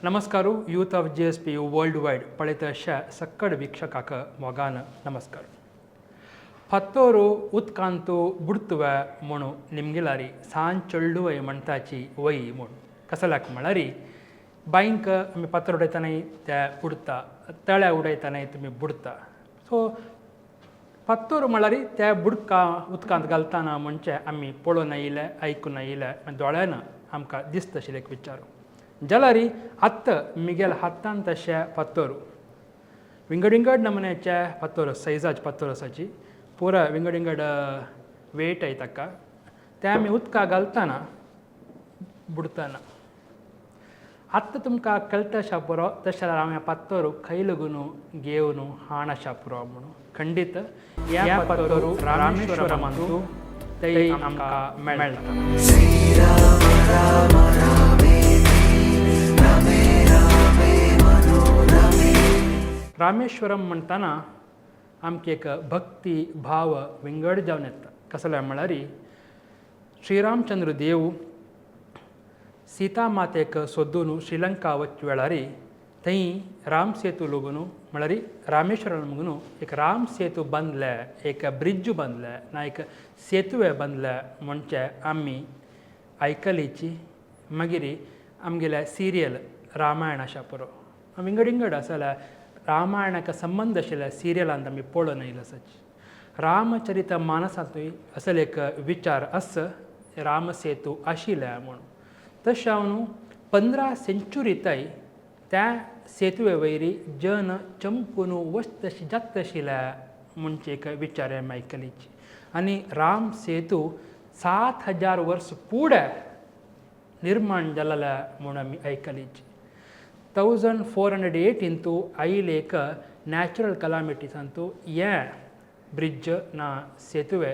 नमस्कार youth of G S P world wide पळयत अशा सक्कड वीक्षकाक मोगान नमस्कार. फात्तोरू उदकांतू बुडतुवे म्हणू निमगिलारी सान चेडुवय म्हणटाची वय म्हूण कसल्याक म्हळ्यार बांयक आमी फातर उडयतनाय ते बुडटा, तळ्या उडयतनाय तुमी बुडटा. सो फात्तोर म्हळ्यार त्या बुडका उदकांत घालतना म्हणजे आमी पळोवन आयिल्ले, आयकून आयिल्ले, दोळ्यान आमकां दिसता आशिल्लें एक विचार. जाल्यार आत्तां मिगेल हातान तशे फातोर विंगड विंगड नमुन्याचे फातोर, सायजाचे फातोर आसाची, पुरा विंगड विंगड वेट आय ताका. ते आमी उदकां घालतना बुडटना. आत्तां तुमकां कळटा आशा पुरो, तशें जाल्यार हांव ह्या फातोर खंय लगून घेवन हाण आशा पुरो म्हणून खंडीत ह्या फातोर रामेश्वरमांतू थंय आमकां मेळटा. रामेश्वरम म्हणटना आमकां एक भक्ती भाव विंगड जावन येता. कसले म्हळ्यार श्रीरामचंद्र देव सीता मातेक सोदून श्रीलंका वचच्या वेळार थंय राम सेतू लोगून म्हळ्यार रामेश्वरम म्हणून एक राम सेतू बांदले, एक ब्रिज बांदले ना एक सेतुवे बांदले म्हणचे आमी आयकलीची. मागीर आमगेले सिरियल रामायण आशा पुरो विंगड विंगड आसल्या रामायणाक संबंद आशिल्ल्या सिरियलांत आमी पळोवन आयले आसाची. रामचरित मानसांतूय असले एक विचार आसा रामसेतू आशिल्ले म्हणून. तशें हांव 15 सेंचुरी थंय त्या सेतुवे वयरी जन चमकून वचतशी जाता आशिल्ले म्हणचे एक विचार आमी आयकलीची. आनी राम सेतू 7000 वर्स फुडें निर्माण जालेले म्हूण आमी आयकलीची. 1418 आयिल्ले एक नॅचरल कलामिटीसांतू हें ब्रिज ना सेतुवे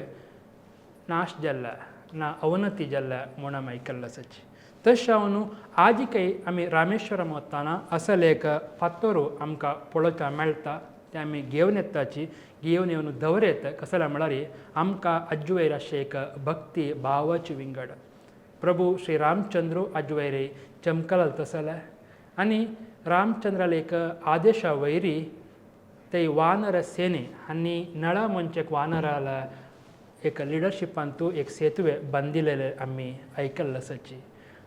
नाश जाल्ले ना अवनती जाल्ले म्हूण आमी आयकल्लें आसाची. तशें हांव आजिकय आमी रामेश्वरम वतना असले एक फातोर आमकां पळोवपाक मेळटा, ते आमी घेवन येताची, घेवन येवन दवरेत. कसले म्हळ्यार आमकां आजवयर अशें एक भक्ती भावाची विंगड प्रभू श्री रामचंद्र आजवयर चमकल तसले आनी रामचंद्राले एक आदेशा वयरी ते वानर सेने आनी नळा म्हणचे एक वानराला एक लिडरशिपांतू एक सेतुवे बांदिलेले आमी आयकल्ले आसाची.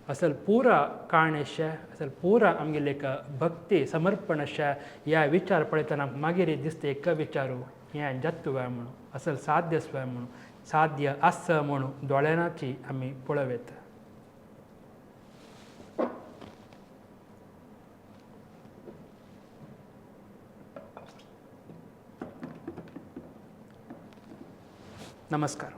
असल पुरा काणेशे असल पुरा आमगेले एक भक्ती समर्पण अशा ह्या विचार पळयतना मागीर दिसता एक विचारू हें जातुवे म्हणून असल साध्य आसवे म्हणून साध्य आसा म्हणून दोळ्यानाची आमी पळोवं. नमस्कार.